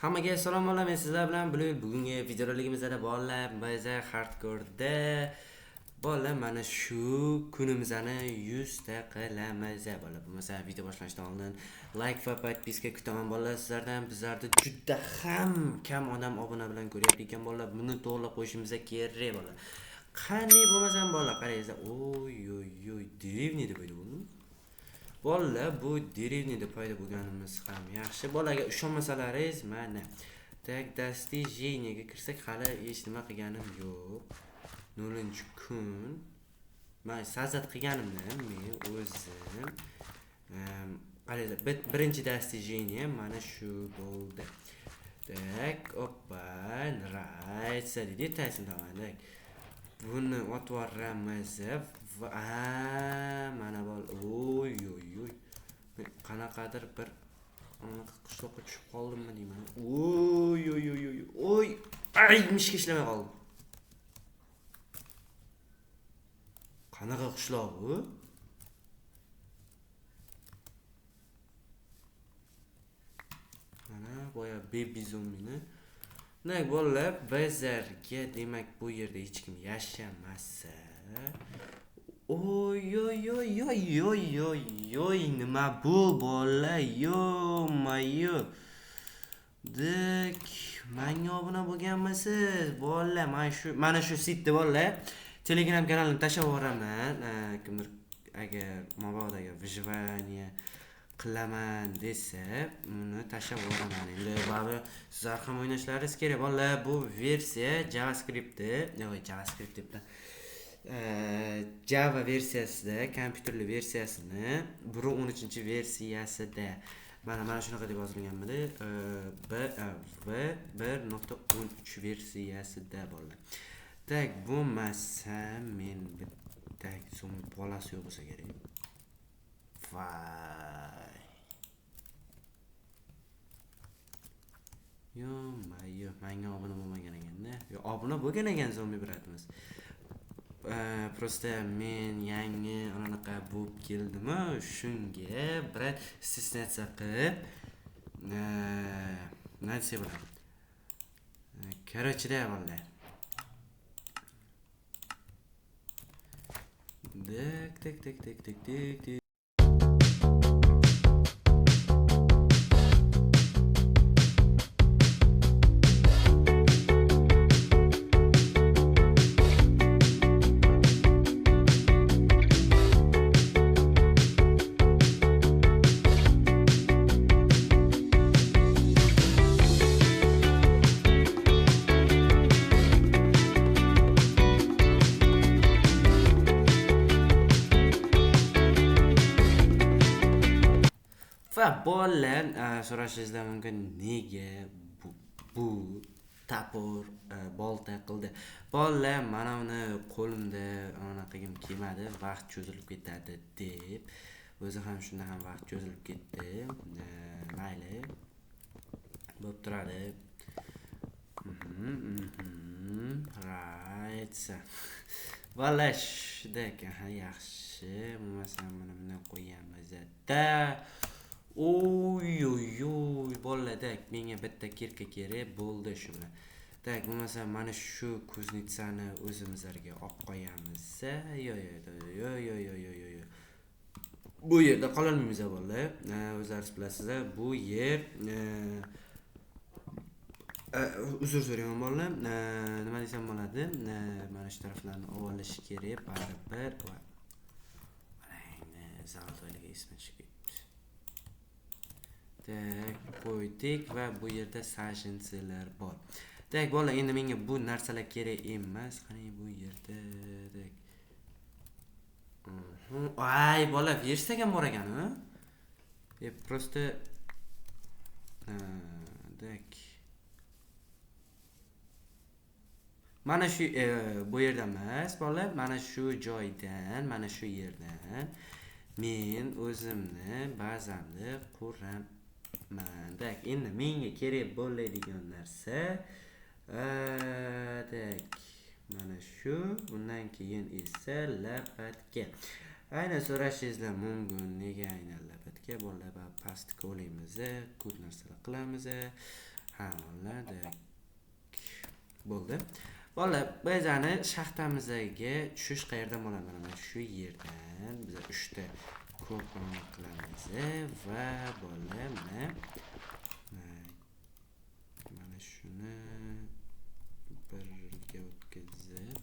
Hammaga salom bolalar, men sizlar bilan Blue. Bugungi videoroligimizda bolalar biz hardcore'da bolalar mana shu kunimizni 100 ta qilamiz bolalar. Bo'lmasa video boshlanishidan oldin like va podpiska kutaman bolalar sizlardan. Bizlarda juda ham kam odam obuna bilan ko'ryapti ekan bolalar. Buni to'g'rilab qo'yishimiz kerak bolalar. Qani bo'lmasam bolalar qarangizlar. Oy oy oy, деревня deb paydo bo'ldi. Bolalar bu деревняda paydo bo'lganimiz ham yaxshi. Bolaga ishonmasalaringiz mana tak достижениеga kirsak hali hech nima qilganim yo'q. 0-kun men sazat qilganimni men o'zim qaranglar, birinchi достижение mana shu bo'ldi. Tak, oppa, nравится deydi, Tyson tomon. Buni otib yuboramiz va mana bol, oy oy oy. Men qanaqadir bir anaqa qishloqqa tushib qoldimmi deyman. Oy oy oy oy oy. Ay, mishka ishlamay qoldi. Qanaqa qishloq bu? Mana boya baby zombini. Demak, bolalar, bizlarga demak bu yerda hech kim yashamasa. Oy oy oy oy oy oy oy, nima bu bola? Yo-mayo. Dik, menga obuna bo'lganmisiz? Bola, mana shu sitni bolalar Telegram kanalimni tashlab yuboraman. Kimdir agar mabodo agar выживание qilaman desa, uni tashlab yuboraman. Endi baribir sizlar ham o'ynashlaringiz kerak bolalar. Bu versiya JavaScriptni, yo'q, JavaScript deb Java versiyasida, kompyuterli versiyasini 1.13 versiyasida mana shunaqa deb yozilganmidi? B V 1.13 versiyasida bolalar. Tak, bo'lmasa men bitta zombi bolasi yo'q bo'lsa kerak. Vay. Yo-mayo, menga obuna bo'lmagan ekanda. Yo, obuna bo'lgan ekan zombi bratimiz. Просто men yangi anaqa bo'lib keldimi, shunga brat стесняться qilib, nima desa bo'ladi. Короче-da bolalar. Tak, tak, tak, tak, tak, tak, tak. Va bolalar so'rashingizlar mumkin, nega bu topor bolta qildi. Bolalar, mana uni qo'limda anaqa qilgim kelmadi, vaqt cho'zilib ketadi deb. O'zi ham shunda ham vaqt cho'zilib ketdi. Mayli. Bo'lib turadi. Right. Bolalar, shunday, aha, yaxshi. Bo'lmasa mana bundan qo'yamiz da. Oy oy oy, bolalar, tak, menga bitta kirka kerak bo'ldi shu bilan. Tak, bo'lmasa mana shu kuznitsani o'zimizlarga olib qo'yamiz. Yo yo yo yo yo yo yo yo. Bu yerda qololmaymiz bolalar. O'zlaringiz bilasizlar, bu yer uzr so'rayman bolalar. Nima desam bo'ladi? Mana shu taraflarni olish kerak baribir. Va mana endi zaltoylarga ismi chiqib ketdi. Tak, qo'ydik va bu yerda sajinsilar bor. Tak, bolalar, endi menga bu narsalar kerak emas. Qani bu yerda tak. Ay, bola, versak ham bor ekan, ha? Просто tak. Mana shu bu yerda emas, bola, mana shu joydan, mana shu yerdan men o'zimni bazamni quraman. Tak, endi menga kerak bo'ladigan narsa tak, mana shu, bundan keyin esa lapatka. Aynan so'rashingizlar mumkin, nega aynan lapatka? Bolalar, pastga olamiz, ko'p narsalar qilamiz. Ha, bolalar, bo'ldi. Bolalar, bizani shaxtamizga tushish qayerdan bo'ladi? Mana shu yerdan biz 3 ta ko'p qilamiz va bolalar mana shuni birga o'tkazib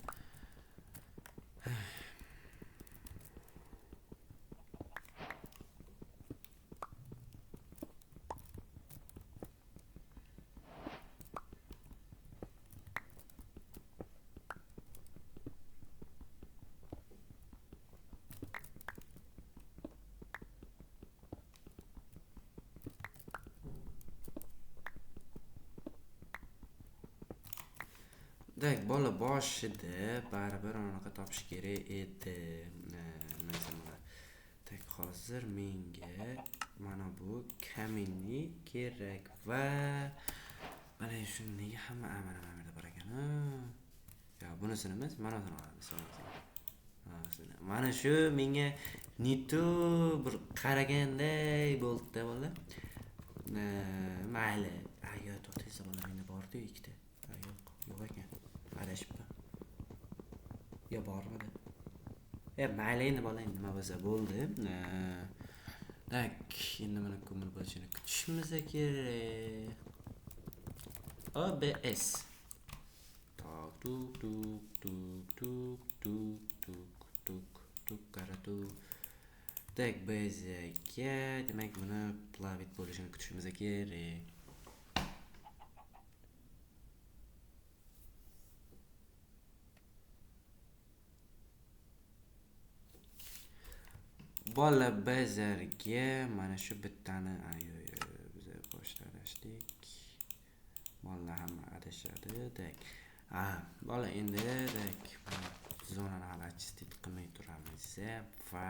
Tak, bola boshida baribir unaqa topish kerak edi. Nima. Tak, hozir menga mana bu kaminni kerak va mana shu nega hamma mana bu yerda bor ekan. Ya, bunisini emas, mana buni olamiz. Mana shu menga nito bir qaraganday bo'ldi-da bola. Mayli. Ayo, to'xtaysiz bola, menda bor-ku ikkita. Yo'q, yo'q ekan. Adashibman. Yo, bormidi? Mayli endi bola, nima bo'lsa bo'ldi. Tak, endi mana ko'mir bo'lishini kutishimiz kerak. OBS. Tak, tuk tuk tuk tuk tuk tuk tuk tuk karatu. Tak, bizga demak buni plavit bo'lishini kutishimiz kerak. Bola bizlarga mana shu bittani biz boshda adashdik. Bola hamma adashadi. Tak. Bola endi tak zonani hali очистить qilmay turamiz va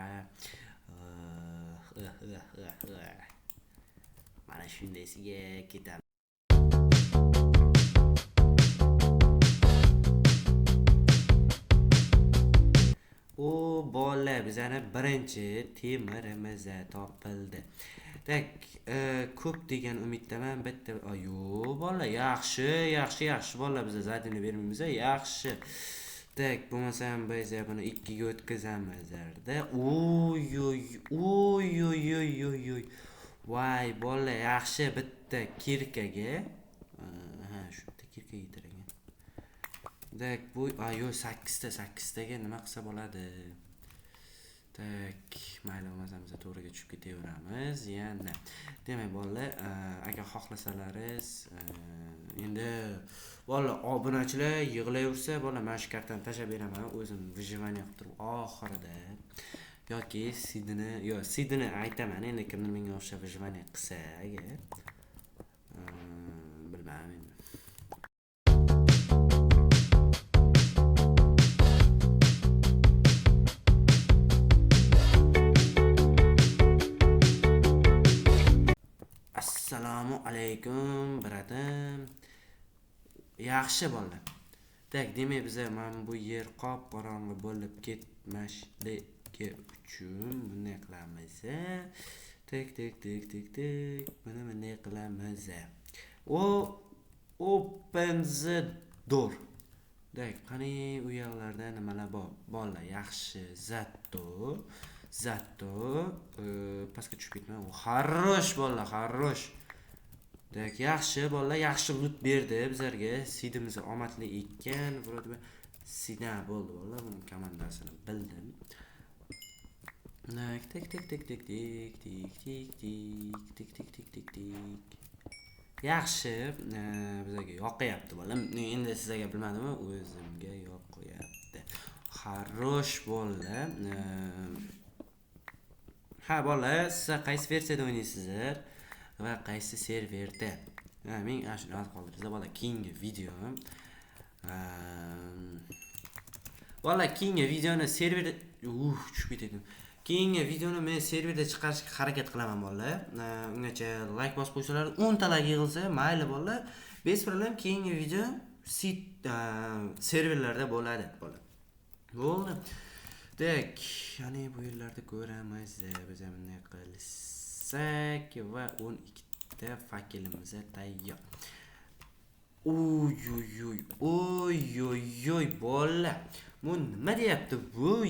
mana shundaysiga ketamiz. O bola bizani birinchi temirimiz topildi. Tak, ko'p degan umiddaman. Bitta yo'q bola, yaxshi, yaxshi, yaxshi bola, biz zadini bermaymiz, yaxshi. Tak, bo'lmasam biz buni 2 ga o'tkazamiz-da. Oy oy oy oy oy oy oy. Voy bola, yaxshi bitta kirkaga. Ha, shu bitta kirkaga yetar ekan. Tak, bu yo'q, 8 taga nima qilsa bo'ladi? Tak, mayli bo'lmasa biz to'g'riga tushib ketaveramiz yana. Demak, bolalar, agar xohlasalaringiz, endi bolalar obunachilar yig'layversa, bolalar mana shu kartani tashlab beraman, o'zim выживание qilib turib oxirida yoki sidini, yo sidini aytaman, endi kimdir menga o'xshab выживание qilsa agar bilmadim endi. Assalomu alaykum bratim. Yaxshi bolalar. Tak, demak biza mana bu yer qop-qorong'i bo'lib ketmasligi uchun bunday qilamiz. Tak tak tak tak tak buni bunday qilamiz. O open the door. Tak, qani u yoqlarda nimalar bor? Bolalar, yaxshi, zatto. Zatto pastga tushib ketma. Xarosh bolalar, xarosh. Tak, yaxshi bolalar, yaxshi loot berdi bizlarga. Sidimiz omadli ekan. Вроде бы sida bo'ldi bolalar, buning komandasini bildim. Tak, tak tak tak tak tak tak tak tak tak tak tak tak. Yaxshi, bizlarga yoqayapti bolalar. Endi sizlarga bilmadim, o'zimga yoqayapti. Xarosh bolalar. Ha bolalar, sizlar qaysi versiyada o'ynaysizlar va qaysi serverda? Men ana shuni yozib qoldiringizlar bolalar, keyingi videom. Bolalar, keyingi videoni serverda tushib ketdim. Keyingi videoni men serverda chiqarishga harakat qilaman bolalar. Ungacha like bosib qo'ysalar, 10 ta like yig'ilsa, mayli bolalar. Bez problem, keyingi video serverlarda bo'ladi bolalar. Bo'ldi. Tak, ya'ni bu yerlarda ko'ramiz, biz ham bunday qilsak va 12 ta fakelimiz tayyor. Oy oy oy oy oy oy bola. Bu nima deyapti bu?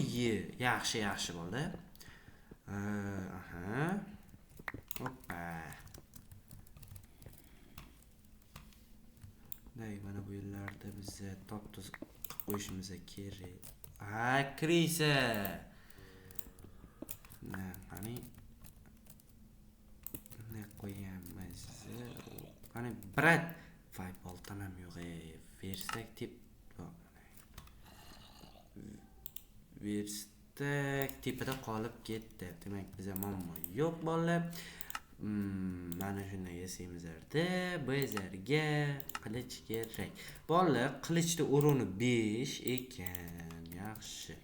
Yaxshi yaxshi bola. Aha. Hoppa. Mana bu yerlarda biza top-toza qilib qo'yishimiz kerak. Ha, krisa. Qani ne qo'yamiz? Qani brat, voy boltam ham yo'q. Verstak tep. Verstak tepada qolib ketdi. Demak, biza muammo yo'q bolalar. Mana shunday yasaymizlarda bizlarga qilich kerak. Bolalar, qilichni o'rni 5 ekan. Yaxshi.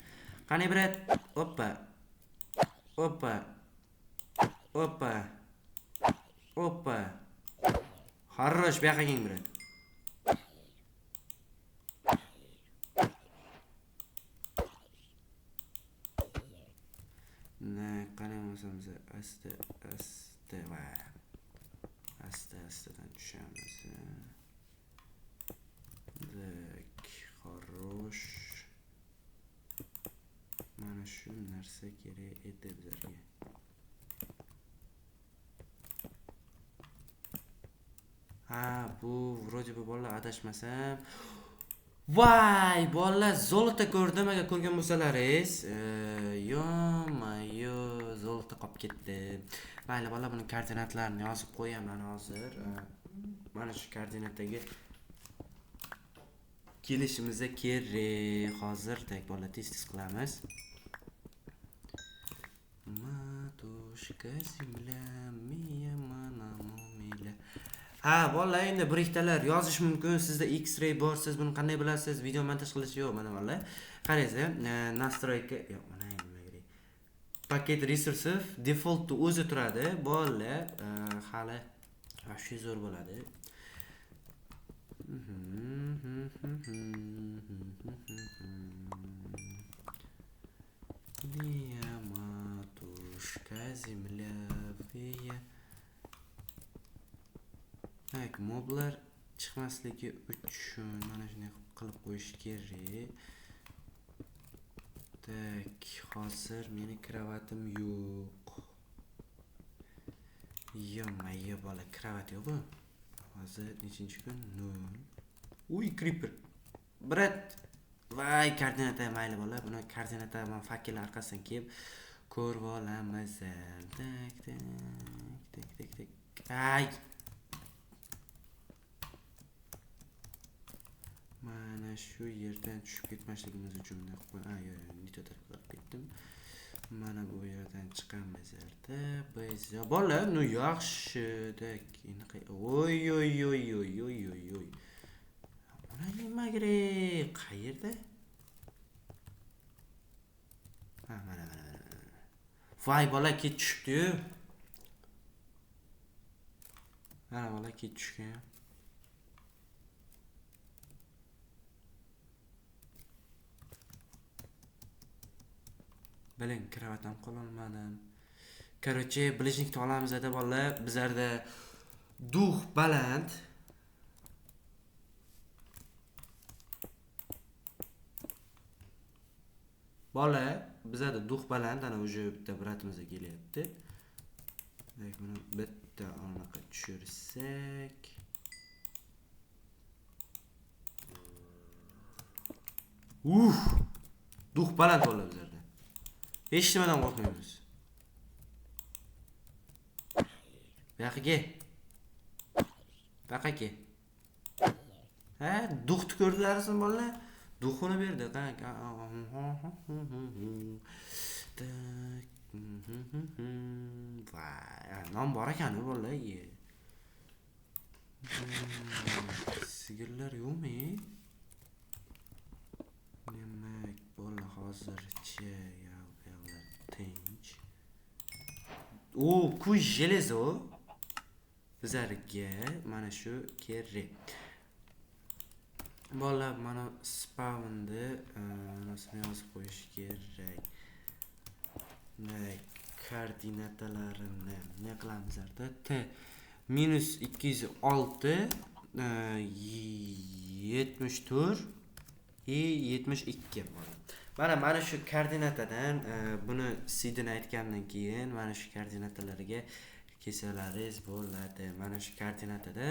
Qani brat, hoppa. Hoppa. Hoppa. Hoppa. Xarrosh, bu yoqqa keling brat. Na, qani bo'lsamiz, asta asta va asta astadan tushamiz. Tak, xarrosh. Mana shu narsa kerak edi bizlarga. Ha, bu вроде бы bolalar adashmasam. Voy, bolalar, zolota ko'rdim, agar ko'rgan bo'lsalaringiz. Yo-mayo, zolota qolib ketdi. Mayli bolalar, buni koordinatlarini yozib qo'yaman hozir. Mana shu koordinatdagi kelishimiz kerak. Hozir tak bolalar tez-tez qilamiz. Матушка земля, мия mana mumila. Ha, bolalar, endi bir ikkitalar yozish mumkin. Sizda X-ray bor, siz buni qanday bilasiz? Video montaj qilish yo'q, mana bolalar. Qaraysiz, настройка, yo'q, mana nima kerak. Paket resursi defaultda o'zi turadi. Bolalar, hali shu zo'r bo'ladi. Мия матушка земля, вия. Tak, moblar chiqmasligi uchun mana shunday qilib qo'yish kerak. Tak, hozir meni kravatim yo'q. Yo-mayo bola, kravat yo'q-ku. Hozir nechinchi kun? 0. Uy, creeper. Brat. Voy, koordinata mayli bola, buni koordinata man fakel orqasidan kelib ko'rib olamiz. Tak, tak, tak, tak, tak. Ay. Mana shu yerdan tushib ketmasligimiz uchun bunday qilib qo'y. Yo'q, yo'q, nito qilib ketdim. Mana bu yerdan chiqamiz erta. Biz bola, ну yaxshi, tak, endi oy oy oy oy oy oy oy. Mana nima kerak? Qayerda? Ha, mana mana mana. Voy bola, kech tushibdi-yu. Mana bola kech tushgan. Biling, kravat ham qololmadim. Короче, bilishnikni olamiz edi bolalar. Bizlarda duh baland. Bola, bizlarda duh baland. Ana уже bitta bratimiz kelyapti. Demak, buni bitta anaqa tushirsak. Uf! Duh baland bola bizlarda. Hech nimadan qo'rqmaymiz. Bu yoqqa kel. Bu yoqqa kel. Ha, duhni ko'rdilarsizmi bolalar? Duhini berdi. Voy, non bor ekan-ku bolalar. Sigirlar yo'qmi? Demak, bola hozircha tinch. O, kuy jelezo bizlarga mana shu kerak. Bola, mana spawnni nasib yozib qo'yish kerak. Koordinatalarini ne qilamiz? T -206 74 и 72 bolalar. Mana shu koordinatadan buni sidini aytgandan keyin mana shu koordinatalarga kelsalaringiz bo'ladi. Mana shu koordinatada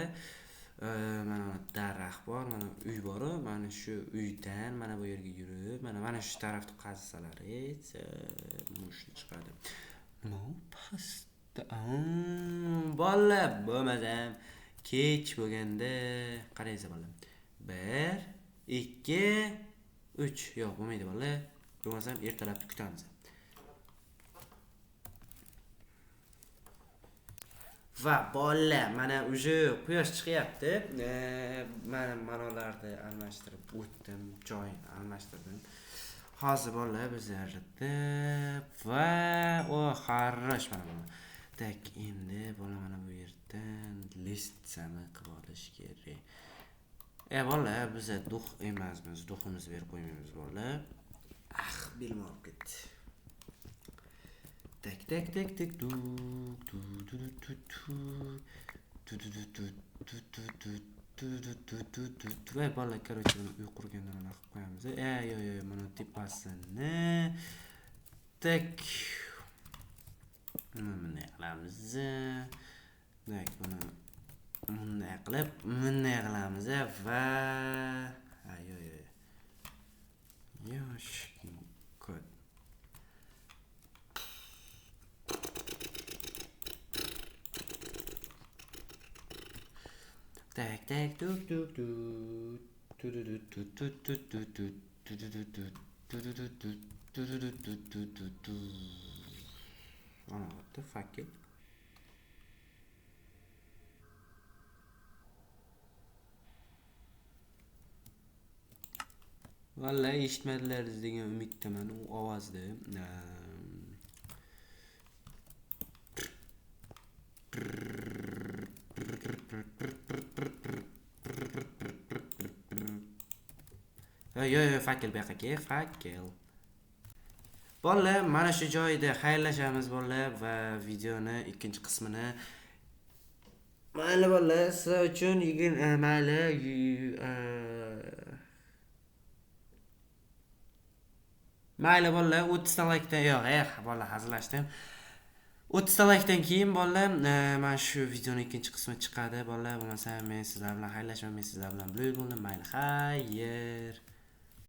mana daraxt bor, mana uy bor, mana shu uydan mana bu yerga yurib, mana shu tarafni qazsalaringiz mushni chiqadi. Nima u pastda? Bolalar, bo'lmasam kech bo'lganda qaraysiz bolalar. 1 2 3. Yo'q, bo'lmaydi bolalar. Bo'lmasam ertalabni kutamiz. Va bolalar, mana уже quyosh chiqyapti. Mana manolarni almashtirib o'tdim, joyini almashtirdim. Hozir bolalar bizlarda va o xarrosh mana bolalar. Tak, endi bola mana bu yerdan listsani qilib olish kerak. Bolalar, biz duh emasmiz, duhimizni berib qo'ymaymiz bolalar. Ah, belim og'rib ketdi. Tak tak tak tak du du du du du du du du du du du du du du du du du. Va bolalar, короче, buni uy qurgandan anaqa qilib qo'yamiz. Yo yo, mana tepasini tak bunday qilamiz. Tak, buni bunday qilib, bunday qilamiz va yo yo. Yoshkin kod. Tak tak tuk tuk tuk tu tu tu tu tu tu tu tu tu tu tu tu tu tu tu tu tu tu tu. Ana, what the fuck it? Vallahi eshitmadilar degan umiddaman u ovozni. Yo yo, fakel bu yoqqa kel, fakel. Bolalar, mana shu joyda xayrlashamiz bolalar va videoni ikkinchi qismini mayli bolalar, sizlar uchun mayli mayli bolalar 30 ta laykdan yo'q, bolalar hazillashdim. 30 ta laykdan keyin bolalar mana shu videoni ikkinchi qismi chiqadi bolalar. Bo'lmasa men sizlar bilan xayrlashaman, men sizlar bilan bo'ldim. Mayli, xayr.